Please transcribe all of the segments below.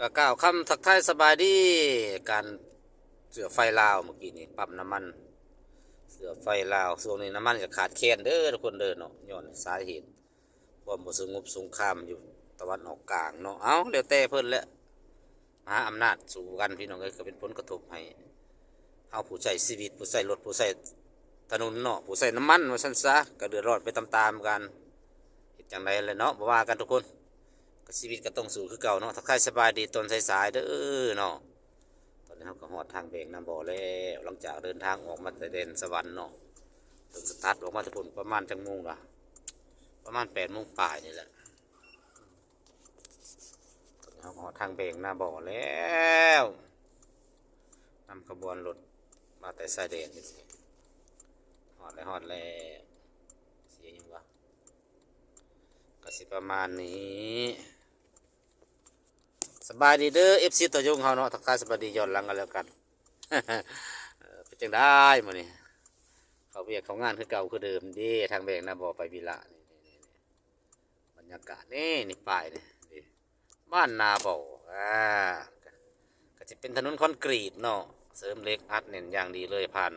ກໍກ່າວຄຳທັກທາຍສະບາຍດີ ການເຊື້ອໄຟລາວ ເມື່ອກີ້ນີ້ ປ້ຳນ້ຳມັນເຊື້ອໄຟລາວ ຊ່ວງນີ້ນ້ຳມັນກໍຂາດແຄນເດີທຸກຄົນເດີເນາະ ຍ້ອນສາເຫດຄວາມບໍ່ສະຫງົບສົງຄາມຢູ່ຕາເວັນອອກກາງເນາະ. ເອົາ ແລ້ວແຕ່ເພິ່ນແຫຼະ ມະຫາອຳນາດສູ້ກັນ ພີ່ນ້ອງເອີຍ ກໍເປັນຜົນກະທົບໃຫ້ເຮົາຜູ້ໃຊ້ຊີວິດ ຜູ້ໃຊ້ລົດ ຜູ້ໃຊ້ຖະໜົນເນາະ ຜູ້ໃຊ້ນ້ຳມັນວ່າຊັ້ນຊະ ກໍເດືອດຮ້ອນໄປຕາມໆກັນ. ເຮັດຈັ່ງໃດແຫຼະເນາະ ບໍ່ວ່າກັນທຸກຄົນ ກໍຊີວິດກໍຕ້ອງສູ້ຄືເກົ່າເນາະ. ທັກທາຍສະບາຍດີຕອນສາຍໆເດີເນາະ. ຕອນນີ້ເຮົາກໍຮອດທາງແບງນາບໍ່ແລ້ວ ຫຼັງຈາກເດີນທາງອອກມາແຕ່ແດນສະຫວັນເນາະ ເຖິງສະຕັດອອກມາແຕ່ພຸ້ນປະມານຈັກໂມງລະ ປະມານແປດໂມງປາຍນີ້ແຫຼະ. ຕອນນີ້ເຮົາກໍຮອດທາງແບງນາບໍ່ແລ້ວ ນຳຂະບວນລົດມາແຕ່ຊາຍແດນ ຮອດແລ້ວ ຮອດແລ້ວ ເສຍຫຍັງວະ ກໍຊິປະມານນີ້. ສະບາຍດີເດີ ເອັຟຊີ ຕົວຍົງເຮົາເນາະ ທັກທາຍສະບາຍດີຍ້ອນຫຼັງກັນແລ້ວກັນ. ເປັນຈັ່ງໃດມື້ນີ້ ເຂົ້າວຽກເຂົ້າງານຄືເກົ່າຄືເດີມເດ້ ທາງແບງນາບໍ່ໄປວິລະນີ້ ບັນຍາກາດນີ້ ນີ້ປ້າຍນີ້ ນີ້ ບ້ານນາບໍ່ ອາ ກໍ ກໍຈະເປັນຖະໜົນຄອນກຣີດເນາະ ເສີມເຫຼັກອັດແໜ້ນຢ່າງດີເລີຍ ຜ່ານ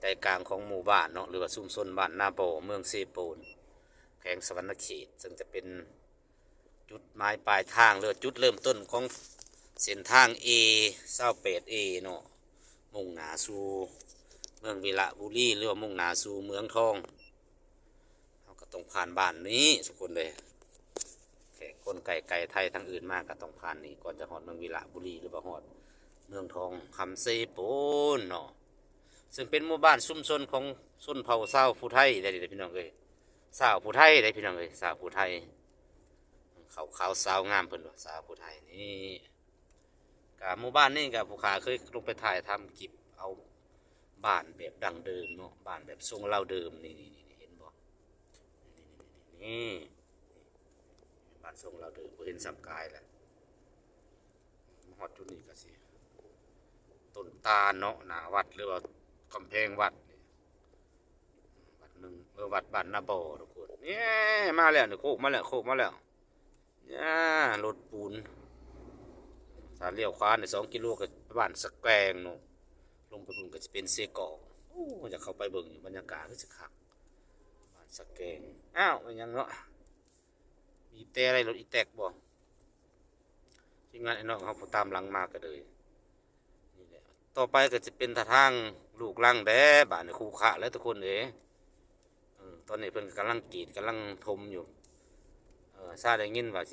ໃຈກາງຂອງໝູ່ບ້ານເນາະ ຫຼືວ່າຊຸມຊົນບ້ານນາບໍ່ ເມືອງເຊໂປນ ແຂວງສະຫວັນນະເຂດ ເຊິ່ງຈະເປັນຈຸດໝາຍປາຍທາງ ຫຼືວ່າຈຸດເລີ່ມຕົ້ນຂອງເສັ້ນທາງ ເອ ຊາວແປດເອ ເນາະ ມຸ່ງໜ້າສູ່ເມືອງວິລະບູລີ ຫຼືວ່າມຸ່ງໜ້າສູ່ເມືອງທອງ. ເຮົາກໍຕ້ອງຜ່ານບ້ານນີ້ທຸກຄົນເດີ ແຂກຄົນໃກ້ໄກໄທທາງອື່ນມາກໍຕ້ອງຜ່ານນີ້ ກ່ອນຈະຮອດເມືອງວິລະບູລີ ຫຼືວ່າຮອດເມືອງທອງຄຳເຊໂປນເນາະ ເຊິ່ງເປັນໝູ່ບ້ານຊຸມຊົນຂອງຊົນເຜົ່າຊາວຜູ້ໄທໄດ໋ພີ່ນ້ອງເອີຍ ຊາວຜູ້ໄທໄດ໋ພີ່ນ້ອງເອີຍ ຊາວຜູ້ໄທ ເຂົາຂາວສາວງາມ ເພິ່ນວ່າຊາວຜູ້ໄທນີ້. ກະໝູ່ບ້ານນີ້ກະຜູ້ຂ້າເຄີຍລົງໄປຖ່າຍທຳຄລິບເອົາບ້ານແບບດັ້ງເດີມເນາະ ບ້ານແບບຊົງລາວເດີມ ນີ້ໆໆ ເຫັນບໍ່ ນີ້ໆໆ ນີ້ ບ້ານຊົງລາວເດີມ ບໍ່ເຫັນສ່ຳກາຍລະ ມາຮອດຈຸດນີ້ກະຊິ ຕົ້ນຕານເນາະ ໜ້າວັດ ຫຼືວ່າກຳແພງວັດນີ້ ວັດໜຶ່ງ ເອີ ວັດບ້ານນາບໍ່ທຸກຄົນ ນີ້ມາແລ້ວ ນີ້ໂຄກມາແລ້ວ ໂຄກມາແລ້ວ ນີ້ລົດປູນ ຖ້າລ້ຽວຂວານີ້ສອງກິໂລກໍບ້ານສະແກງເນາະ ລົງໄປພຸ້ນກໍຊິເປັນເຊກອກ. ໂອ້ ຢາກເຂົ້າໄປເບິ່ງຢູ່ ບັນຍາກາດຄືຊິຄັກ ບ້ານສະແກງ. ອ້າວ ແມ່ນຫຍັງເນາະ ບີບແຕ່ໄລ່ລົດອີແຕັກບໍ່? ທີມງານອ້າຍນ້ອງເຮົາຜູ້ຕາມຫຼັງມາກໍເລີຍ ນີ້ແຫຼະ ຕໍ່ໄປກໍຈະເປັນທ່າທາງລູກລັງແດ່ ບາດນີ້ຄູຂະແລ້ວທຸກຄົນເອີຍ. ເອີ ຕອນນີ້ເພິ່ນກຳລັງກຣີດ ກຳລັງຖົມຢູ່ ເອີ ຊາໄດ້ຍິນວ່າ